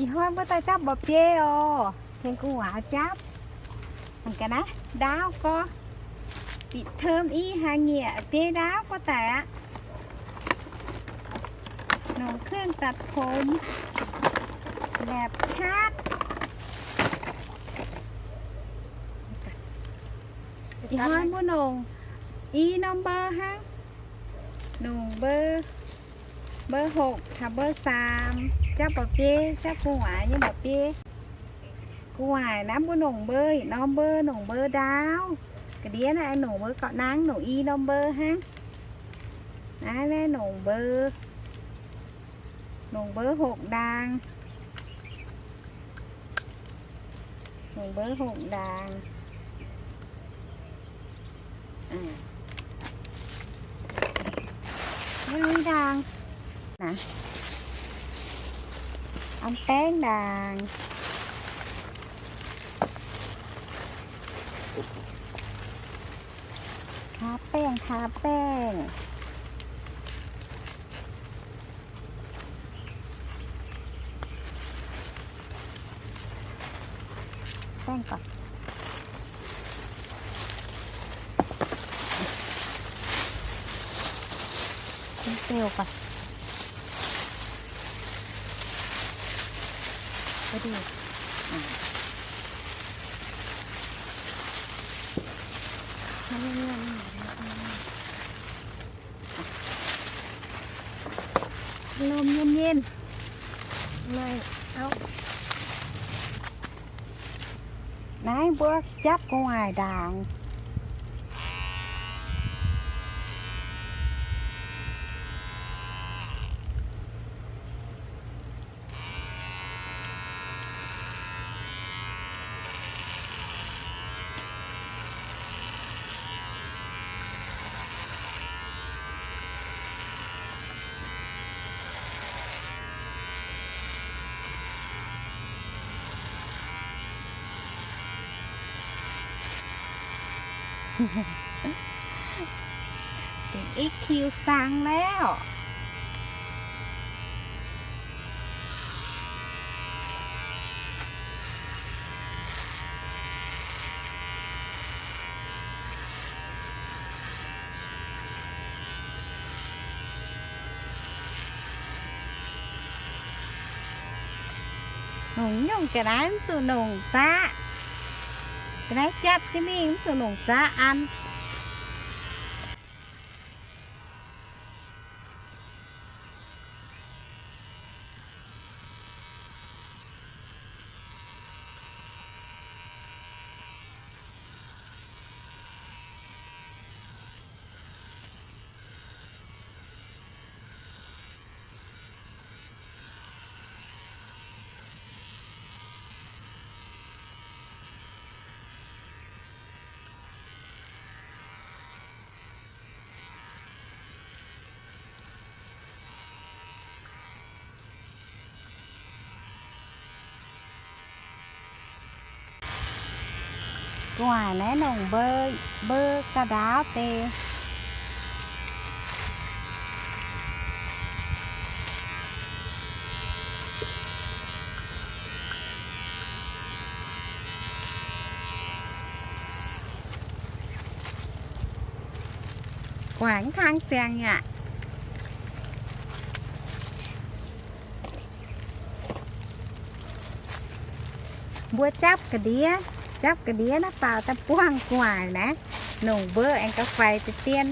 Ih hnoi mbuo daaih japv mba'biei oc. Tengx gu'nguaaz japv. Mangc gaax naaiv, ndaauv gorx. Bieqc term i haaix nyieqc biei ndaauv gorx daic aqv. Nongc เครื่องตัดผม แบบชัด. Ih hnoi mbuo nongc i norm mbuo hnangv. Nongc mbuo, mbuo hokc taux mbuo saam, japv mba'biei, japv gu'nguaaic nyei mba'biei. Gu'nguaaic naaiv mbuo nongc mbuo yietc norm mbuo, nongc mbuo ndaauv. Ga'ndiev naaiv nongc mbuo gauh nangv, nongc i norm mbuo hnangv. Naaiv, naaiv nongc mbuo, nongc mbuo hokc ndaangc. Nongc mbuo hokc ndaangc. Aa. Naaiv ndaangc. Naaiv. An baengv ndaangc. Taa baengh, taa baengh. Baengh gorqv. Beu gorqv. Beu diuh. Lomh nyien nyien. Naaiv mbuo japv gu'nguaaic ndaangc. Dingc i kiu saang lauh. Nongc nyungc ga'naaiv mv zuqc nongc zaqv. Ga'naaiv japv jienv mingh mv zuqc nongc zaqv an. Gu'nguaaic naaiv nongc mbeu, mbeu ga'ndaauv deix. Gu'nguaaic mv kang ziangx aqv. Mbuo japv ga'ndiev, japv ga'ndiev naaiv faaux daaih buangh gu'nguaaic naaiv, nongc mbeu aengx gauh faix deix dien.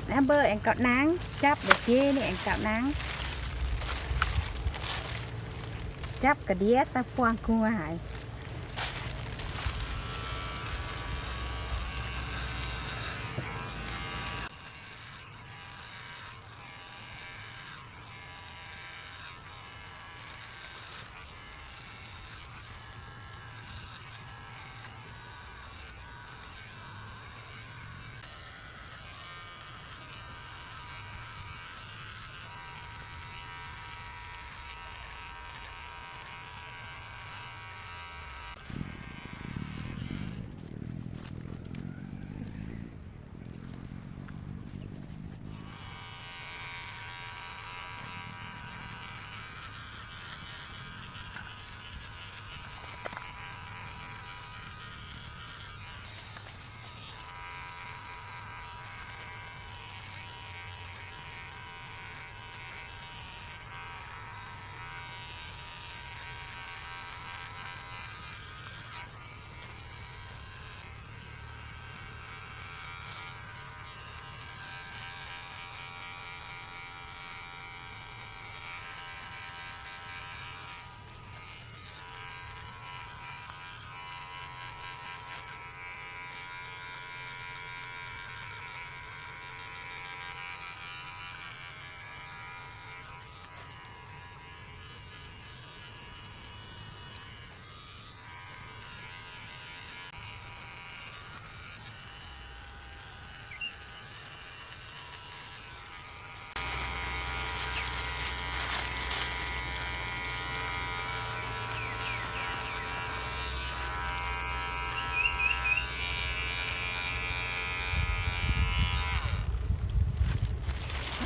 Naaiv mbeu aengx gauh nangv, japv mbu'biei ninh aengx gauh nangv. Japv ga'ndiev daaih buangh gu'nguaaic.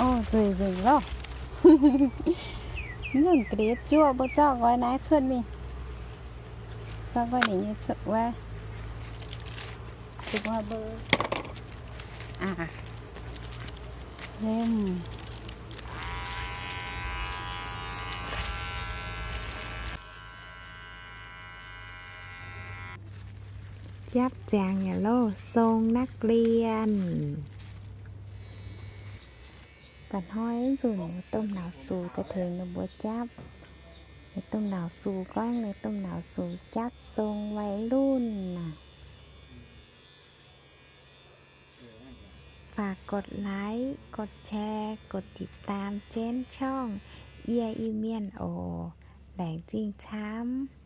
Ov, nzueic nzengc loh. Mv nzunc ga'ndiev juoqv, mbuo zorqv nqoi naaiv cuotv mingh. Zorqv nqoi ninh nyei cuotv wuov. Aa, liemh. Japv ziangx yaac loh, song นักเรียน. Mba'hnoi nzunc domh nauz sux daaih tengx ninh mbuo japv. Ninh domh nauz sux gorngv, ninh domh nauz sux japv song วัยรุ่น naaic.ฝากกดไลค์ กดแชร์ กดติดตาม Jane ช่อง Yie Iu Mienh oc. Laengz zingh camv.